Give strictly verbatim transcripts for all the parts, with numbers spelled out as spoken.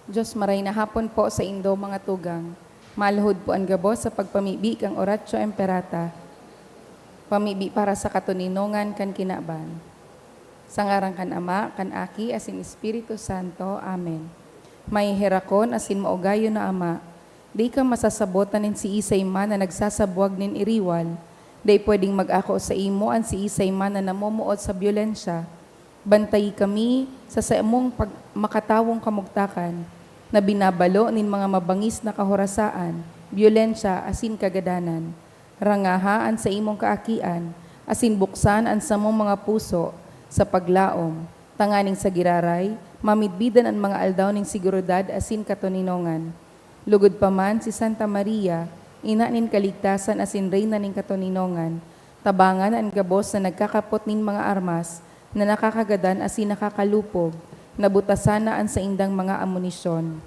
Diyos, maray na hapon po sa indo, mga tugang. Maluhod po an gabos sa pagpamibi kan Oratio Imperata, pamibi para sa katoninongan kan kinaban. Sa ngaran kan Ama, kan Aki, asin Espiritu Santo. Amen. Maheherakon asin maugayon na Ama, di ka masasabotan nin siisay man na nagsasabwag nin iriwal. Dai pwedeng mag-ako saimo an siisay man na namomoot sa byolensya. Bantayi kami sa saimong pag-, makatawong kamugtakan, na binabalo nin mga mabangis na kahorasaan, byolensya, asin kagadanan. Rangaha an saimong kaakian, asin buksan an samong mga puso sa paglaom, tanganing sa giraray, mamidbidan an mga aldaw nin seguridad asin katoninongan. Lugod pa man si Santa Maria, ina nin kaligtasan asin reyna nin katoninongan, tabangan an gabos na nagkakapot nin mga armas na nakakagadan asin nakakalupog, na butasan na an saindang mga amunisyon.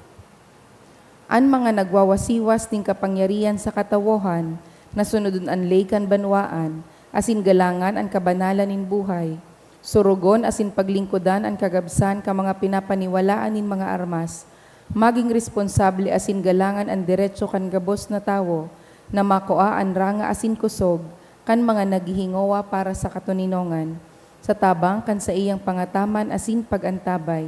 An mga nagwawasiwas nin kapangyarihan sa katawohan, na sunodon an ley kan banwaan, asin galangan an kabanalan nin buhay, surugon asin paglingkodan an kagabsan kan mga pinapaniwalaan nin mga armas, magin responsable asin galangan an deretso kan gabos na tawo na makua an ranga asin kosog kan mga naghihingowa para sa katoninongan, sa tabang kan saiyang pangataman asin pag-antabay.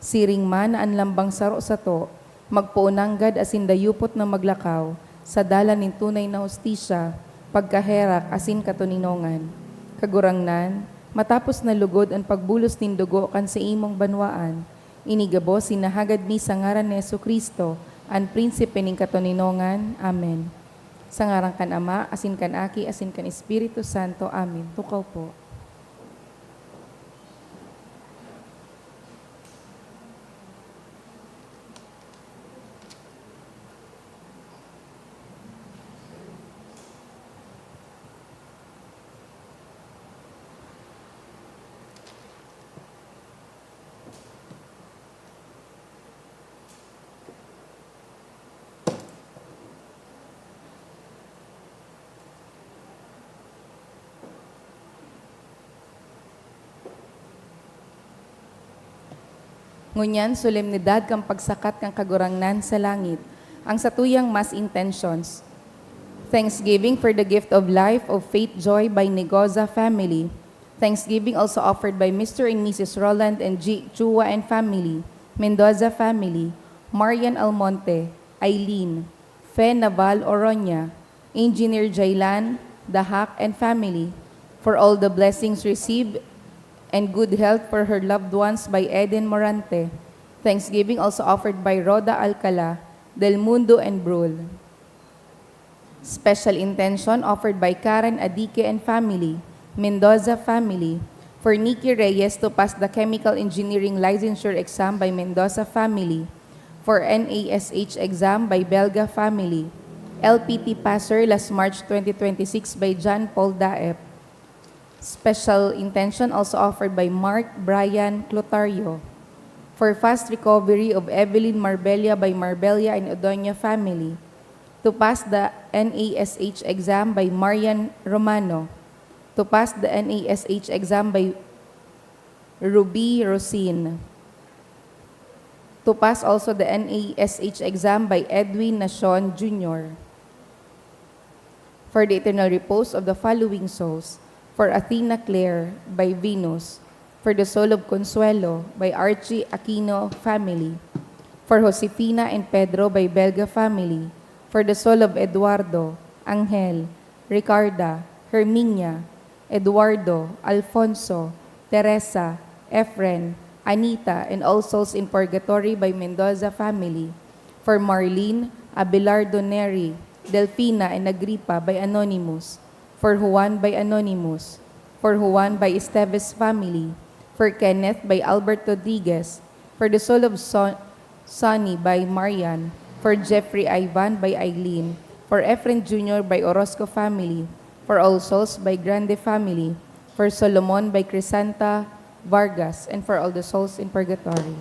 Siring man na an lambang saro sato magpoon nanggad asin dayupot na maglakaw sa dalan nin tunay na hustisya, pagkaherak asin katoninongan. Kagurangnan, matapos na lugod an pagbulos nin dugo kan saimong banwaan, ini gabos sinahagad mi sa ngaran ni Jesu-Cristo, an Prinsipe nin katoninongan. Amen. Sa ngaran kan Ama, asin kan Aki, asin kan Espiritu Santo. Amen. Tukaw po. Ngunyan, solemnidad kan pagsakat kan Kagurangnan sa langit, ang satuyang mass intentions. Thanksgiving for the gift of life of Faith Joy by Negoza family. Thanksgiving also offered by Mister and Missus Roland and G. Chua and family, Mendoza family, Marian Almonte, Eileen, Fe Naval Oroña, Engineer Jailan, Dahak, and family, for all the blessings received and good health for her loved ones by Eden Morante. Thanksgiving also offered by Rhoda Alcala, Del Mundo, and Brul. Special intention offered by Karen Adique and family, Mendoza family, for Nikki Reyes to pass the chemical engineering licensure exam by Mendoza family, for N A S H exam by Belga family, L P T passer last March twenty twenty-six by John Paul Daep. Special intention also offered by Mark Brian Clotario for fast recovery of Evelyn Marbella by Marbella and Odoña family, to pass the N A S H exam by Marian Romano, to pass the N A S H exam by Ruby Rosin, to pass also the N A S H exam by Edwin Nacion Junior, for the eternal repose of the following souls: for Athena Claire by Venus, for the soul of Consuelo by Archie Aquino family, for Josefina and Pedro by Belga family, for the soul of Eduardo, Angel, Ricarda, Herminia, Eduardo, Alfonso, Teresa, Efren, Anita, and all souls in purgatory by Mendoza family, for Marlene, Abelardo, Neri, Delfina, and Agripa by Anonymous, for Juan by Anonymous, for Juan by Esteves family, for Kenneth by Albert Rodriguez, for the soul of Son-, Sonny by Marian, for Jeffrey Ivan by Eileen, for Efren Junior by Orozco family, for all souls by Grande family, for Solomon by Crisanta Vargas, and for all the souls in purgatory.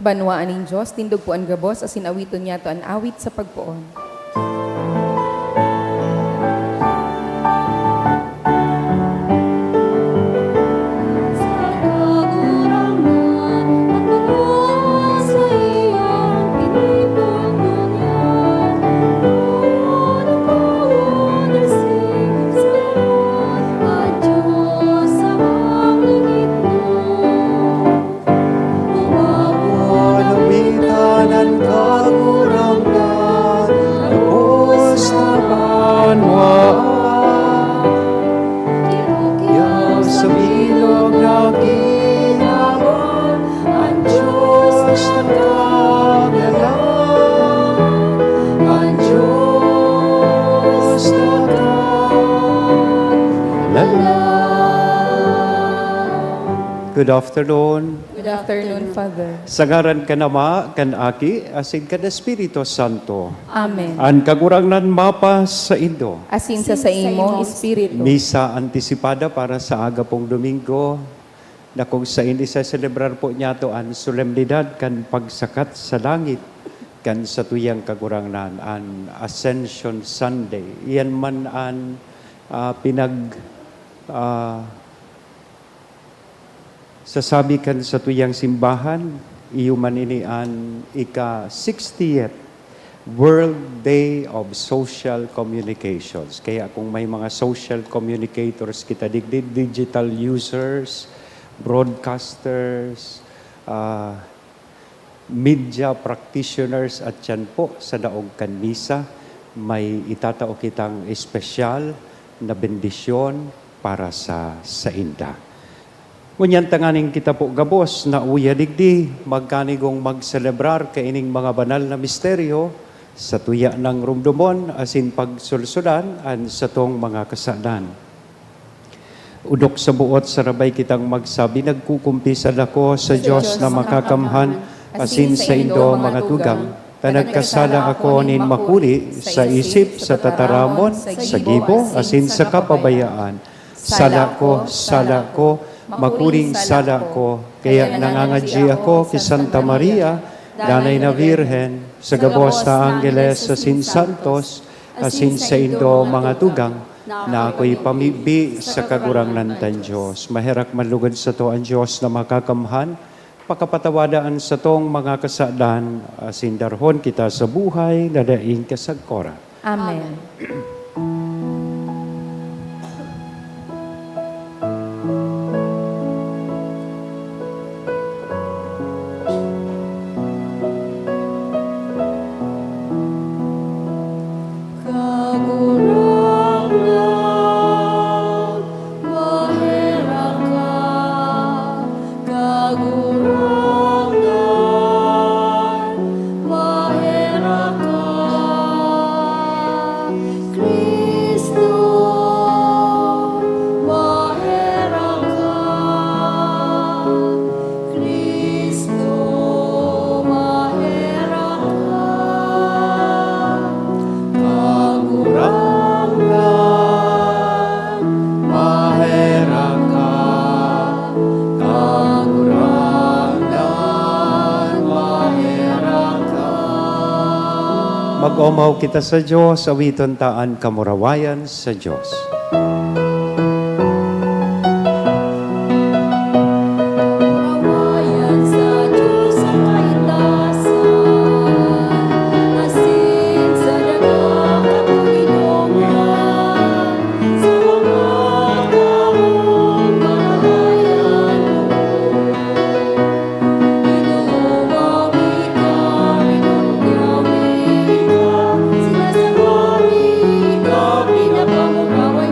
Banwaan nin Dios, tindog po an gabos asin awiton niyato an awit sa pagpoon. Panawitan an Kagurangnan, gabos na banwaan. Yaw sa bilog na kinaban, an Diyos nagkagalang, an Diyos nagkagalang. Good afternoon. Good afternoon, Father. Sa ngaran kan Ama, kan Aki, asin kan Espiritu Santo. Amen. An Kagurangnan mapasaindo. Asin sa saimong espiritu. Misa antisipada para sa aga pong Domingo, na kung sain isaselebrar po niyato an solemnidad kan pagsakat sa langit kan satuyang Kagurangnan, an Ascension Sunday. Iyan man an, ah, pinag, ah, sasabi kan satuyang simbahan, iyo man ini an ika-sixtieth World Day of Social Communications. Kaya kung may mga social communicators kita digdi, digital users, broadcasters, ah, media practitioners, at yan po sa daog kan misa, may itatao kitang espesyal na bendisyon para sa sainda. Ngunyan tanganing kita po gabos na uya digdi, magkanigong magselebrar kaining mga banal na misteryo, sa tuya nang rumdomon asin pagsulsudan an satong mga kasadan. Odok sa buot sarabay kitang magsabi, nagkukumpisal ako sa Dios na makakamhan asin saindo, mga tugang, ta nagkasala ako nin makuri sa isip, sa tataramon, sa gibo, asin sa kapabayaan. Sala ko, sala ko, makuring sala ko. Kaya nangangadyi ako ki Santa Maria, Danay na Birhen, sa gabos na anggeles asin santos, asin saindo, mga tugang, na ako'y pamibi sa Kagurangnan tang Dios. Maherak man lugod sato an Dios na makakamhan, pakapatawada an satong mga kasadan, asin darhon kita sa buhay na daing kasagkoran. Amen. Amen. Kagurangnan, maherak ka. Kagurangnan, maherak ka. Cristo, maherak ka. Cristo, maherak ka. Kagurangnan, maherak ka. Kagurangnan, maherak ka. Mag-omaw kita sa Dios, awiton ta an kamurawayan sa Dios. Kamurawayan sa Dios sa kaitaasan, asin sa daga kan Panginoon, sa mga taong marahay an loob. Ginoo, maawit ka, ginugangit ka, sinasawari ka, pinapanguraway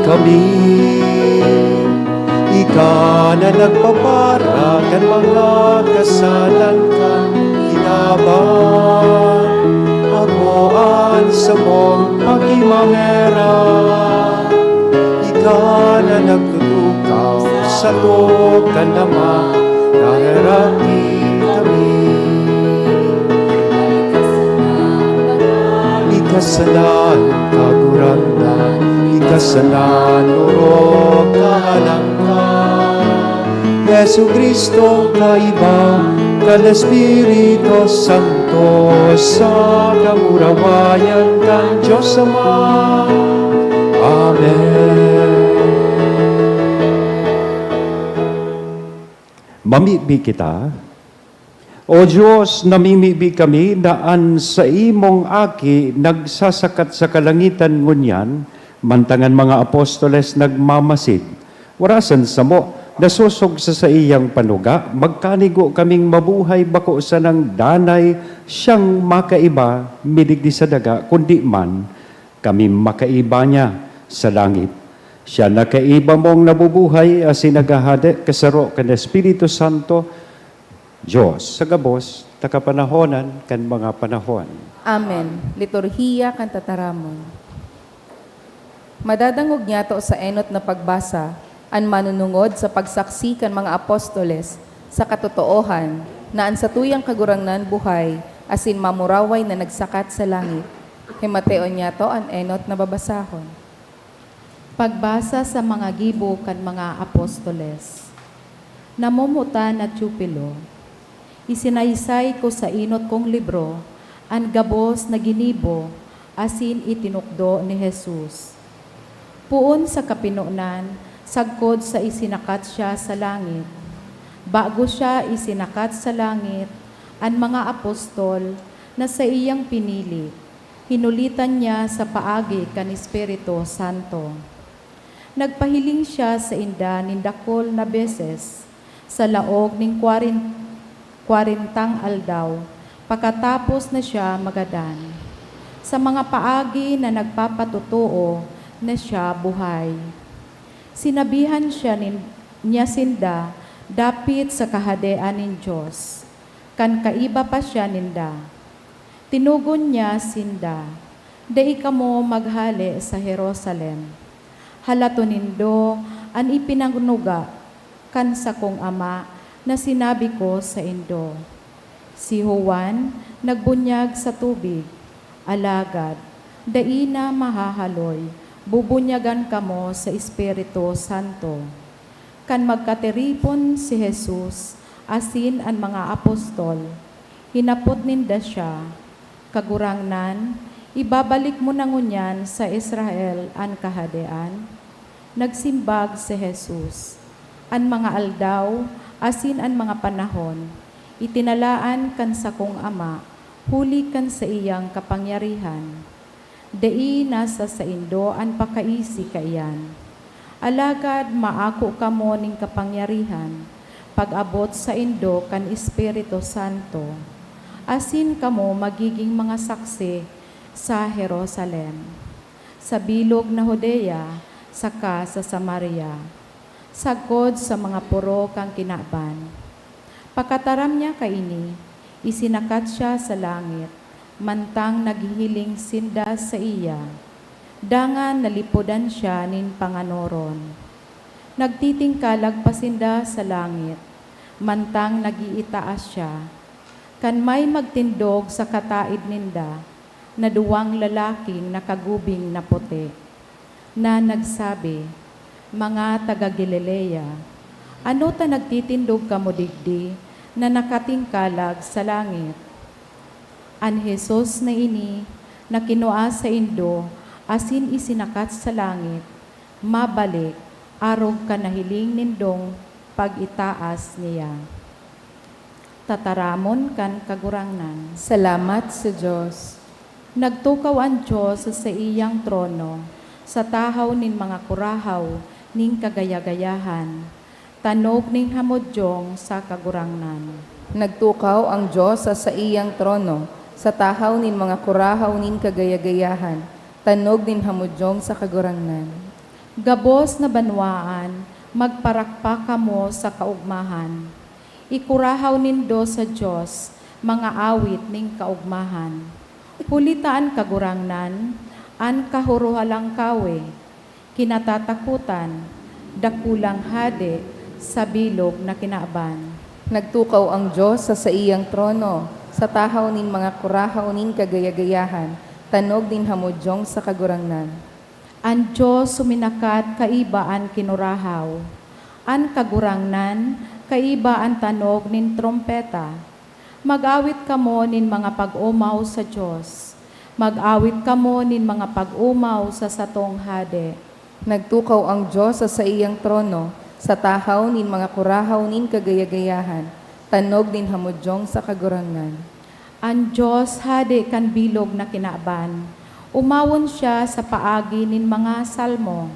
kami. Ika na nagpapara kan mga kasalan kan kinaban. Ako an samong pakimaherak. Ika na nagtutukaw sa tog kan Ama, naheraki kami. Ika sana an Kagurangnan, ika sana an orog kahalangkahan. Jesu-Cristo, kaiba kan Espiritu Santo, sa kamurawayan kan Dios Ama. Amen. Mamibi kita. O Dios, namimibi kami na an saimong Aki nagsasakat sa kalangitan ngunyan, mantang an mga apostoles nagmamasid. Warasan samo, nasosog sa saiyang panuga, magkanigo kaming mabuhay bako sanang danay siyang makaiba midigdi sa daga, kundi man kami makaiba niya sa langit. Siya na kaiba mong nabubuhay asin naghahade kasaro kan Espiritu Santo, Dios sa gabos, takapanahonan kan mga panahon. Amen. Liturhiya kan Tataramon. Madadangog niyato sa enot na pagbasa an manunungod sa pagsaksi kan mga apostoles sa katotoohan na an satuyang Kagurangnan buhay asin mamuraway na nagsakat sa langit. Himateon niyato an enot na babasahon. Pagbasa sa mga gibo kan mga apostoles. Namomotan na Teofilo, isinaysay ko sa enot kong libro an gabos na ginibo asin itinukdo ni Jesus. Poon sa kapinonan, sagkod sa isinakat siya sa langit. Bago siya isinakat sa langit, an mga apostol na saiyang pinili, hinulitan niya sa paagi kan Espiritu Santo. Nagpahiling siya sainda nin dakul na beses sa laog nin kwarin-, kwarentang aldaw, pakatapos na siya magadan, sa mga paagi na nagpapatotoo na siya buhay. Sinabihan siya nin-, niya sinda dapit sa Kahadean nin Dios, kan kaiba pa siya ninda. Tinugon niya sinda, "Dai kamo maghale sa Jerusalem. Halaton nindo an ipinanuga kan sakong Ama na sinabi ko saindo. Si Juan nagbunyag sa tubig, alagad dai na mahahaloy, bubunyagan kamo sa Espiritu Santo." Kan magkatiripon si Jesus asin an mga apostol, hinapot ninda siya, "Kagurangnan, ibabalik mo na ngunyan sa Israel an Kahadean?" Nagsimbag si Jesus, "An mga aldaw asin an mga panahon itinalaan kan sakong Ama huli kan saiyang kapangyarihan. Dai na sa saindo an pakaisi kaiyan. Alagad maako kamo nin kapangyarihan pag-abot saindo kan Espiritu Santo, asin kamo magigin mga saksi sa Jerusalem, sa bilog na Judea, saka sa Samaria, sagkod sa mga poro kan kinaban." Pakataram niya kaini, isinakat siya sa langit, mantang naghihiling sinda saiya. Dangan nalipodan siya nin panganoron. Nagtitingkalag pa sinda sa langit, mantang nag-iitaas siya, kan may magtindog sa kataed ninda na duwang lalaking nakagubing na puti, na nagsabi, "Mga taga Galilea, ano ta nagtitindog kamo digdi na nakatingkalag sa langit? An Jesus na ini na kinua saindo asin isinakat sa langit, mabalik arog kan nahiling nindong pag-itaas niya." Tataramon kan Kagurangnan. Salamat sa Dios. Nagtukaw an Dios sa saiyang trono, sa tahaw nin mga kurahaw nin kagaya-gayahan, tanog nin hamodyong sa Kagurangnan. Nagtukaw ang Dios sa saiyang trono, sa tahaw nin mga kurahaw nin kagaya-gayahan, tanog nin hamodyong sa Kagurangnan. Gabos na banwaan, magparakpak kamo sa kaogmahan. Ikurahaw nindo sa Dios mga awit nin kaogmahan. Huli ta an Kagurangnan, an Kahurohalangkawe, kinatatakotan, dakulang hade sa bilog na kinaban. Nagtukaw ang Dios sa saiyang trono, sa tahaw nin mga kurahaw nin kagaya-gayahan, tanog nin hamodyong sa Kagurangnan. An Dios suminakat kaiba an kinurahaw, an Kagurangnan kaiba an tanog nin trompeta. Mag-awit kamo nin mga pag-omaw sa Dios. Mag-awit kamo nin mga pag-omaw sa satong Hade. Nagtukaw ang Dios sa saiyang trono, sa tahaw nin mga kurahaw nin kagaya-gayahan, tanog nin hamodyong sa Kagurangnan. An Dios Hade kan bilog na kinaban. Omawon siya sa paagi nin mga salmo.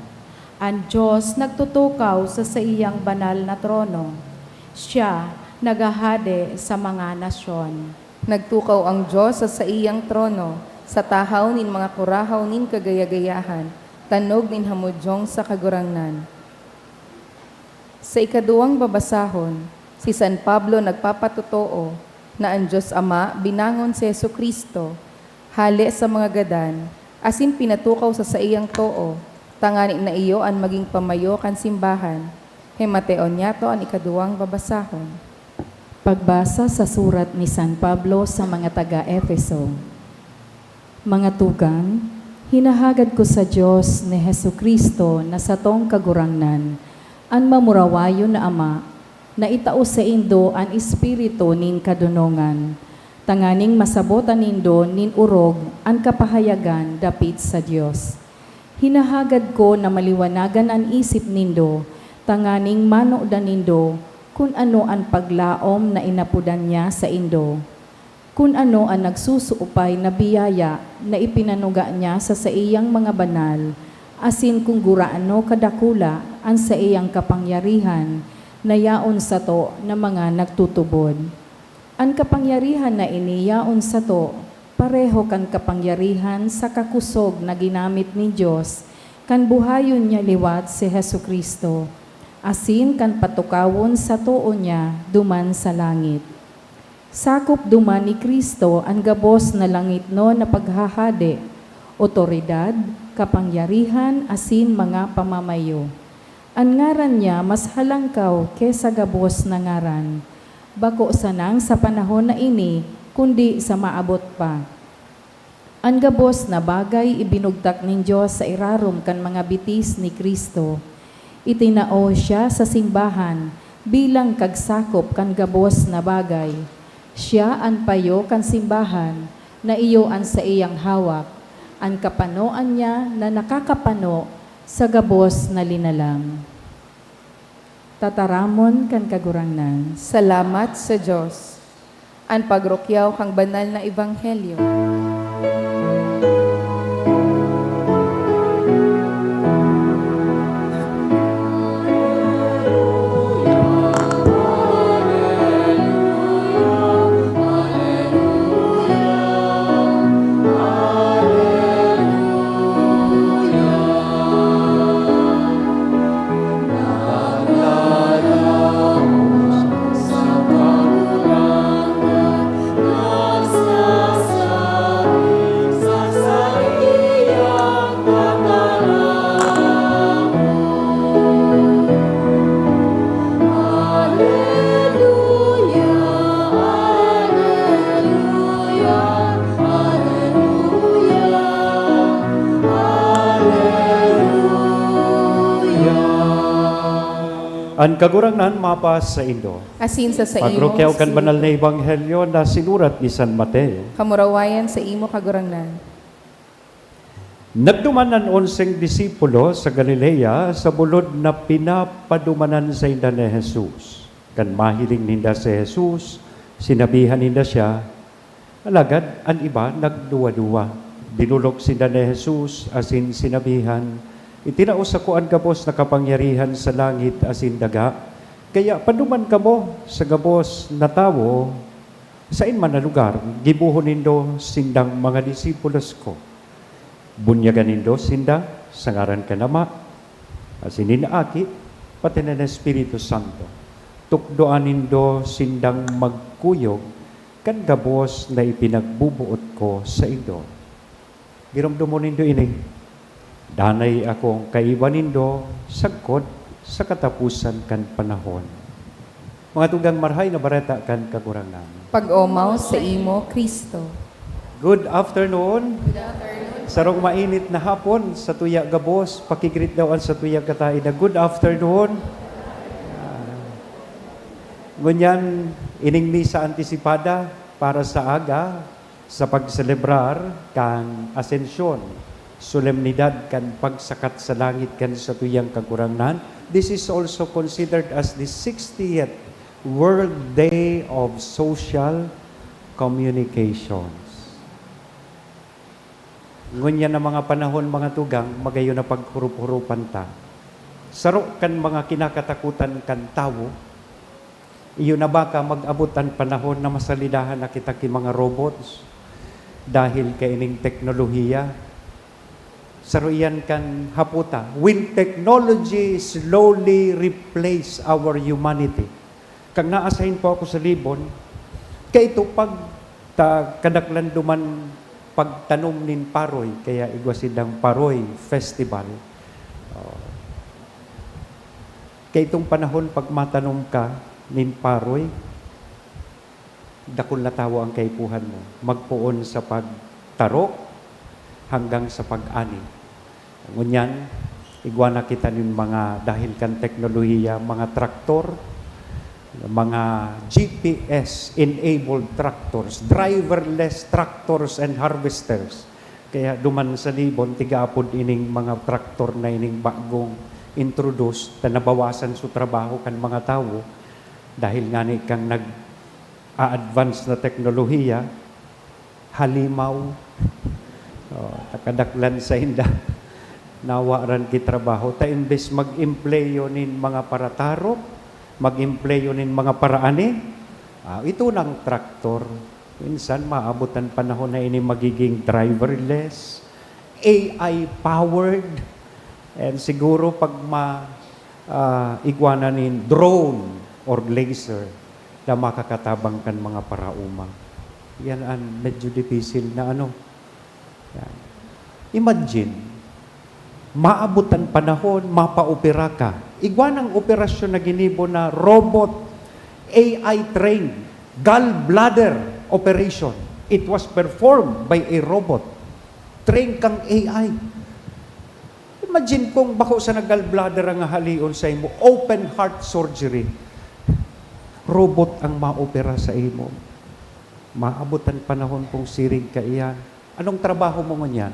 An Dios nagtutukaw sa saiyang banal na trono. Siya naghahade sa mga nasyon. Nagtukaw ang Dios sa saiyang trono, sa tahaw nin mga kurahaw nin kagaya-gayahan, tanog nin hamodyong sa Kagurangnan. Sa ikaduwang babasahon, si San Pablo nagpapatotoo na an Dios Ama binangon si Jesu-Cristo hale sa mga gadan asin pinatukaw sa saiyang too, tangani na iyo an magin pamayo kan simbahan. Himateon niyato an ikaduwang babasahon. Pagbasa sa surat ni San Pablo sa mga taga-Efeso. Mga tugang, hinahagad ko sa Dios ni Jesu-Cristo na satong Kagurangnan, an mamurawayon na Ama, na itao saindo an espiritu nin kadonongan, tanganing masabotan nindo nin orog an kapahayagan dapit sa Dios. Hinahagad ko na maliwanagan an isip nindo, tanganing manodan nindo kun ano an paglaom na inapodan niya saindo, kun ano an nagsusuopay na biyaya na ipinanuga niya sa saiyang mga banal, asin kun gurano kadakula an saiyang kapangyarihan na yaon sato na mga nagtutubod. An kapangyarihan na ini yaon sato, pareho kan kapangyarihan sa kakosog na ginamit nin Dios kan buhayon niya liwat si Jesu-Cristo, asin kan patukawon sa too niya duman sa langit. Sakop duman ni Cristo an gabos na langitnon na paghahade, otoridad, kapangyarihan, asin mga pamamayo. An ngaran niya mas halangkaw ki sa gabos na ngaran, bako sanang sa panahon na ini, kundi sa maabot pa. An gabos na bagay ibinugtak nin Dios sa irarom kan mga bitis ni Cristo. Itinao siya sa simbahan bilang kagsakop kan gabos na bagay. Siya an payo kan simbahan, na iyo an saiyang hawak, an kapanoan niya na nakakapano sa gabos na linalang. Tataramon kan Kagurangnan. Salamat sa Dios. An pagrukyaw kan banal na ebanghelyo. An Kagurangnan mapasaindo. Asin sa saimo. Pagrukyaw kan banal na ebanghelyo na sinurat ni San Mateo. Kamurawayan sa imo, Kagurangnan. Nagduman an onseng disipulo sa Galilea, sa bulod na pinapadumanan sainda ni Jesus. Kan mahiling ninda si Jesus, sinabihan ninda siya, alagad an iba nagduwa-duwa. Dinolok sinda ni Jesus asin sinabihan, "Itinao sako an gabos na kapangyarihan sa langit asin daga, kaya paduman kamo sa gabos na tawo saen man na lugar, gibohon nindo sindang mga disipulos ko. Bunyagan nindo sinda sa ngaran kan Ama, Asin nin Aki, pati nin Espiritu Santo. Tukdoan nindo sindang magkuyog kan gabos na ipinagbuboot ko saindo. Giromdomon nindo ini. Danay akong kaiba nindo sagkod sa kataposan kan panahon. Mga tugang, Marahay na Bareta kan Kagurangnan. Pag-omaw saimo, Cristo. Good afternoon. Good afternoon. Sarong mainit na hapon sa tuya gabos. Pakigreet daw an sa tuya kataida. Good afternoon. Ah, ngunyan, ining misa antisipada para sa aga, sa pagselebrar kan Ascension, solemnidad kan pagsakat sa langit kan satuyang Kagurangnan. This is also considered as the sixtieth World Day of Social Communications. Ngunyan na mga panahon, mga tugang, magayon na paghurup-hurupan ta. Saro kan mga kinakatakutan kan tawo, iyo na baka mag-abot an panahon na masalidahan na kita ki mga robots dahil kaining teknolohiya. Saro iyan kan hapota, "Will technology slowly replace our humanity?" Kan na-assign po ako sa Libon, kaito pag ta-, kadaklan duman pagtanom nin paroy, kaya igwa sindang Paroy Festival. Oh. Kaitong panahon, pag matanom ka nin paroy, dakul na tawo ang kaipuhan mo. Magpoon sa pagtarok hanggang sa pag-ani. Ngunyan, igwa na kita nin mga, dahil kan teknolohiya, mga traktor, mga G P S-enabled tractors, driverless tractors and harvesters. Kaya duman sa Libon, tigaapod ining mga traktor na ining bagong introduce, ta nabawasan su trabaho kan mga tawo dahil ngani kan nag-a-advance na teknolohiya, halimaw. Oh, ta kadaklan sainda, nawaran ki trabaho. Ta imbes mag-empleyo nin mga paratarok, mag-empleyo nin mga paraani, ah, ito nang traktor. Minsan, maabot an panahon na ini magiging driverless, A I powered, and siguro pag ma-, ah, igwa na nin drone or laser na makakatabang kan mga paraoma. Yan an medyo dipisil na ano. Yan. Imagine, maabot an panahon, mapaopera ka. Igwa nang operasyon na ginibo na robot, A I trained, gallbladder operation. It was performed by a robot. Trained kang A I. Imagine kung bako sana gallbladder ang hahaleon saimo, open heart surgery. Robot ang maopera saimo. Maabot an panahon kung siring kaiyan. Anong trabaho mo ngunyan?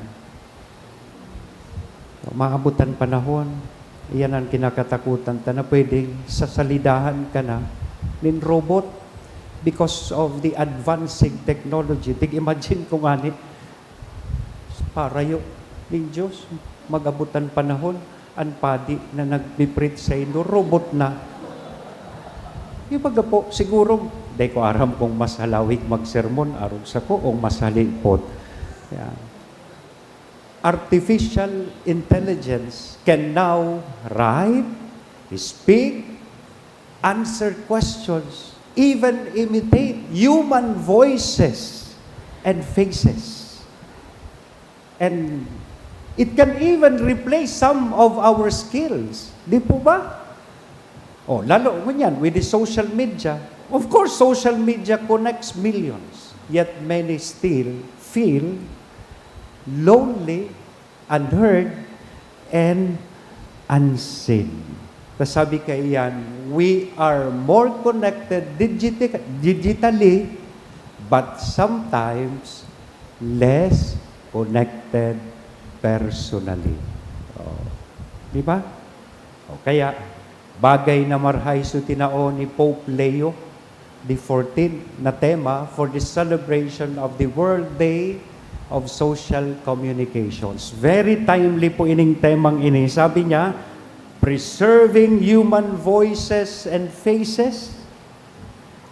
Maabot an panahon, iyan an kinakatakutan ta na pwedeng sasalidahan ka na nin robot because of the advancing technology. Tig-imagine ko ngani, parayo nin Diyos, mag-abot an panahon, an padi na nagpi-preach saindo, robot na. Yung baga po, siguro, di ko aram kung mas halawig magsermon, arog sako, o mas halipot. Yan. Artificial intelligence can now write, speak, answer questions, even imitate human voices and faces. And it can even replace some of our skills. Di po ba? Oh, lalo ngunyan, with the social media. Of course, social media connects millions. Yet many still feel lonely, unheard, and unseen. Ta sabi kaiyan, "We are more connected digiti-, digitally, but sometimes less connected personally." Oh. Di ba? O kaya, bagay na marahay su tinao ni Pope Leo the fourteenth na tema for the celebration of the World Day of Social Communications. Very timely po ining temang ini. Sabi niya, "Preserving human voices and faces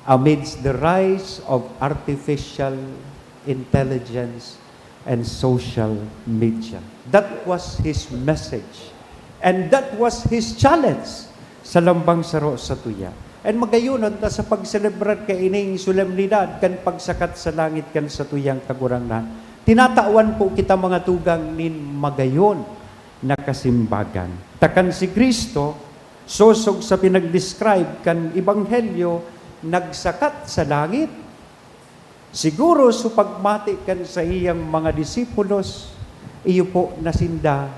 amidst the rise of artificial intelligence and social media." That was his message And that was his challenge sa lambang saro sa tuya. And magayon ta sa pagselebrar kaining solemnidad kan pagsakat sa langit kan satuyang Kagurangnan, tinatawan po kita mga tugang nin magayon na kasimbagan. Takan si Cristo, sosog sa pinag-describe kan Ebanghelyo, nagsakat sa langit. Siguro sa pagmati kan saiyang mga disipulos, iyo po na sinda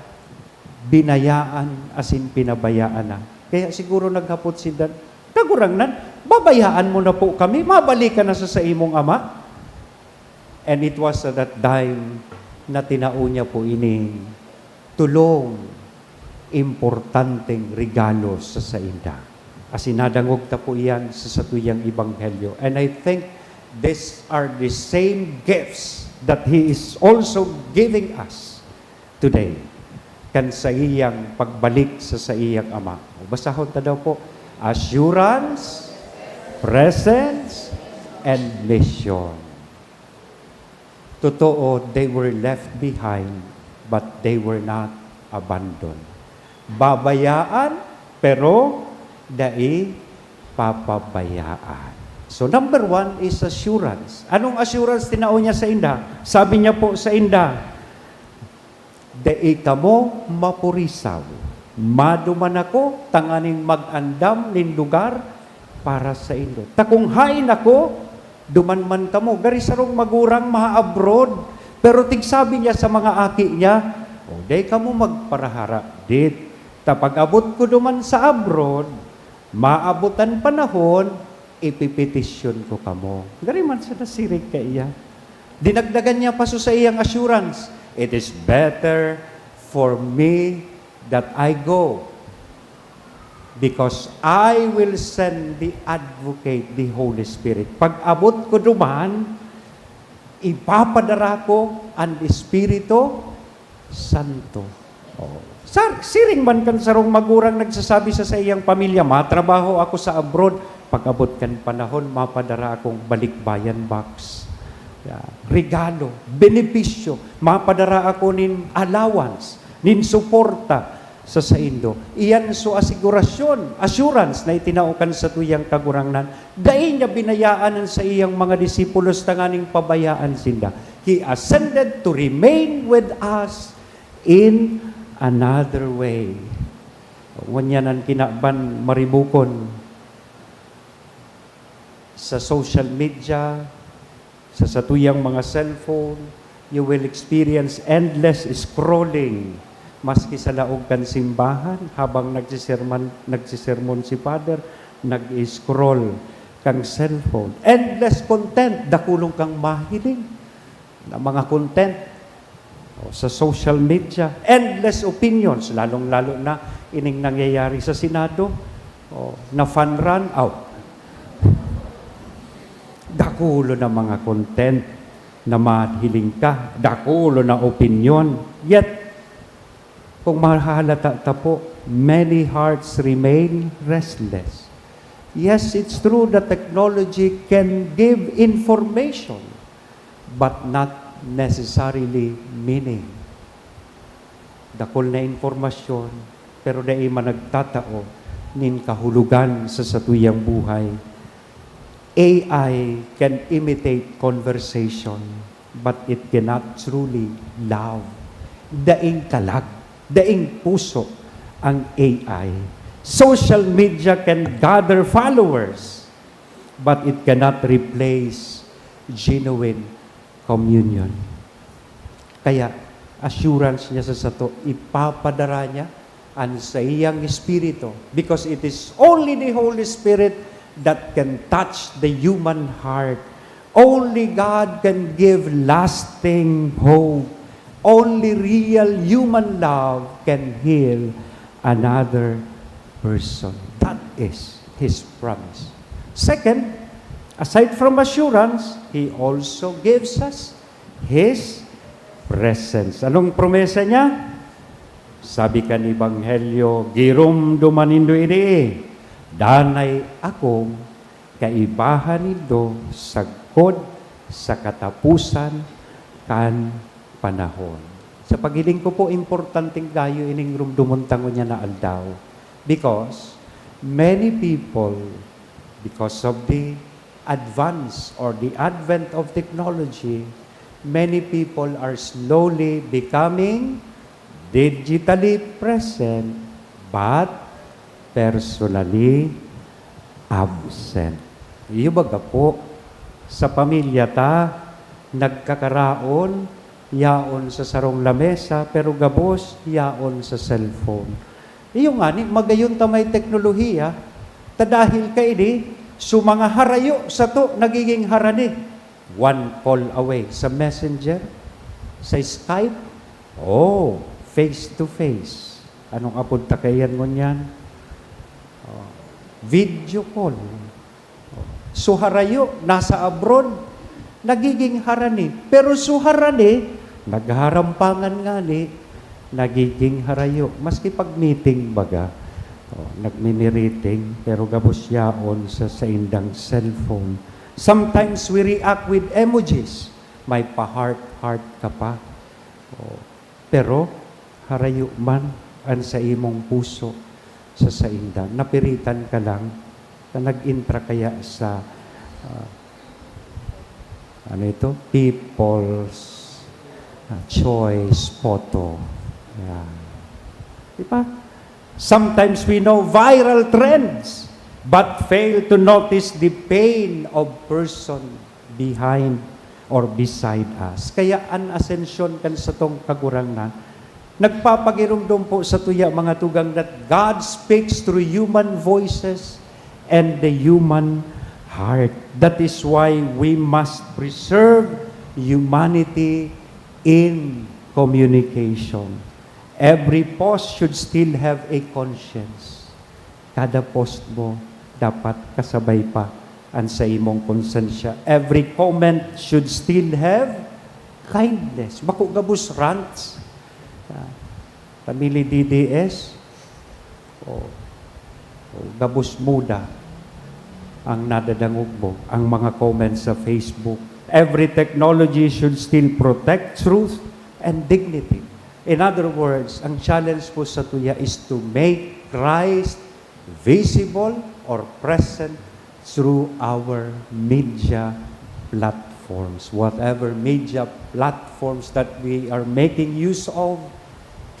binayaan asin pinabayaan na. Kaya siguro naghapot sinda, "Kagurangnan, babayaan mo na po kami, mabalik ka na sa saimong Ama?" And it was at that time na tinao niya po ining tolong importanteng regalo sa sainda. Asin nadangog ta po iyan sa satuyang ebanghelyo. And I think these are the same gifts that He is also giving us today, kan saiyang pagbalik sa saiyang Ama. Basahon ta daw po, assurance, presence, and mission. Totoo, they were left behind, but they were not abandoned. Babayaan, pero dai papabayaan. So, number one is assurance. Anong assurance tinao niya sa inda? Sabi niya po sa inda, "Dai kamo mapurisaw. Maduman ako tanganing mag-andam nin lugar para saindo. Ta kung haen ako, duman man kamo." Gari sarong magurang maha-abroad, pero tigsabi niya sa mga aki niya, "O, dai kamo magparahara dit. Ta pag-abot ko duman sa abroad, maabot an panahon, ipipetisyon ko kamo." Gari man sa nasiring kaiya. Dinagdagan niya pa so saiyang assurance, "It is better for me that I go, because I will send the Advocate, the Holy Spirit." Pag-abot ko duman, ipapadara ko an Espiritu Santo. Oh. Sar-, siring man kan sarong magurang nagsasabi sa saiyang pamilya, "Matrabaho ako sa abroad, pag-abot kan panahon, mapadara akong balikbayan box." Yeah. Regalo, benepisyo, mapadara ako nin allowance, nin suporta sa saindo. Iyan so asigurasyon, assurance na itinao kan satuyang Kagurangnan. Dai niya binayaan an saiyang mga disipulos tanganing pabayaan sinda. He ascended to remain with us in another way. Ngunyan an kinaban maribukon sa social media, sa satuyang mga cellphone, you will experience endless scrolling. Maski sa laog kan simbahan, habang nagsisermon, nagsisermon si Father, nag-scroll kang cellphone. Endless content, dakulon kang mahiling na mga content. O, sa social media, endless opinions, lalong-lalo na ining nangyayari sa Senado, o, na fan run, aw. Dakulo na mga content na mahiling ka, dakulo na opinion. Yet, kung mahahalata ta po, many hearts remain restless. Yes, it's true that technology can give information, but not necessarily meaning. Dakul na impormasyon, pero dai man nagtatao nin kahulogan sa satuyang buhay. A I can imitate conversation, but it cannot truly love. Daing kalag, daing puso ang A I. Social media can gather followers, but it cannot replace genuine communion. Kaya, assurance niya sa sato, ipapadara niya an saiyang Espiritu, because it is only the Holy Spirit that can touch the human heart. Only God can give lasting hope. Only real human love can heal another person. That is His promise. Second, aside from assurance, He also gives us His presence. Anong promesa niya? Sabi kan Ebanghelyo, "Giromdoman nindo ini, danay akong kaibahan nindo sagkod sa kataposan kan panahon." Sa paghiling ko po, importanteng gayo ining rumdomon ta ngunyan na aldaw. Because many people, because of the advance or the advent of technology, many people are slowly becoming digitally present but personally absent. Iyo baga po, sa pamilya ta, nagkakaraon, yaon sa sarong lamesa, pero gabos, yaon sa cellphone. Iyo ngani, magayon ta may teknolohiya, ta dahil kaini, so mga harayo sato nagiging harani. One call away sa Messenger, sa Skype, oh, face to face. Anong apod ta kaiyan ngunyan? Oh, video call. Oh, so harayo, nasa abroad, nagiging harani. Pero so harani, naghaharampangan ngani, nagiging harayo. Maski pag meeting baga, oh, nagmimiriting, pero gabos yaon sa saindang cellphone. Sometimes we react with emojis. May pa-heart-heart ka pa. Oh. Pero harayo man an sa imong puso sa sainda. Napiritan ka lang na nag-intra kaya sa, ah, ano ito? People's, ah, Choice photo. Yan. Di ba? Sometimes we know viral trends but fail to notice the pain of person behind or beside us. Kaya an asensyon kan satong Kagurangnan nagpapagiromdom po sa tuya, mga tugang, that God speaks through human voices and the human heart. That is why we must preserve humanity in communication. Every post should still have a conscience. Kada post mo, dapat kasabay pa an sa imong konsensya. Every comment should still have kindness. Bako gabos rants. Ah, pamili D D S, o, o gabos muda ang nadadangog mo, ang mga comments sa Facebook. Every technology should still protect truth and dignity. In other words, ang challenge po sa tuya is to make Christ visible or present through our media platforms. Whatever media platforms that we are making use of,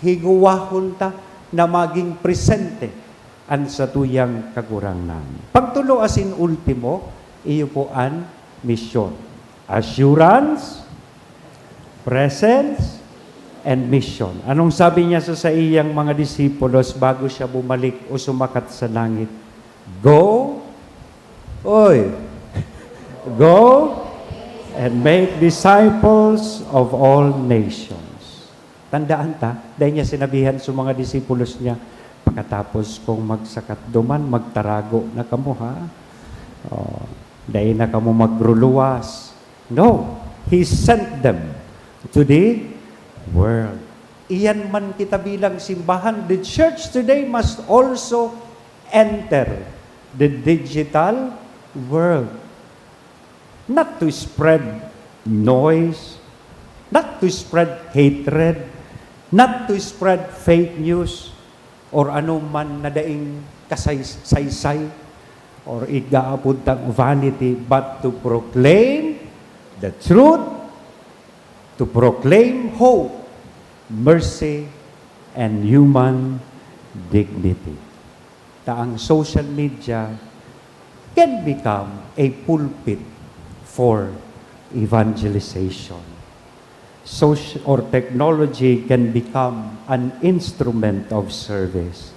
higowahon ta na maging presente an satuyang Kagurangnan. Pangtulo asin ultimo, iyo po an misyon. Assurance, presence, and mission. Anong sabi niya sa saiyang mga disipulos bago siya bumalik o sumakat sa langit? Go, oy, go and make disciples of all nations. Tandaan ta, dai niya sinabihan sa mga disipulos niya, "Pakatapos kong magsakat duman, magtarago na kamo, ha? O, dai na kamo magruluwas." No, he sent them to the world. Iyan man kita bilang simbahan, the church today must also enter the digital world. Not to spread noise, not to spread hatred, not to spread fake news, or ano man na daing kasay-, saysay, or igaapod tang vanity, but to proclaim the truth, to proclaim hope, mercy, and human dignity. Ta ang social media can become a pulpit for evangelization. Soci-, or technology can become an instrument of service.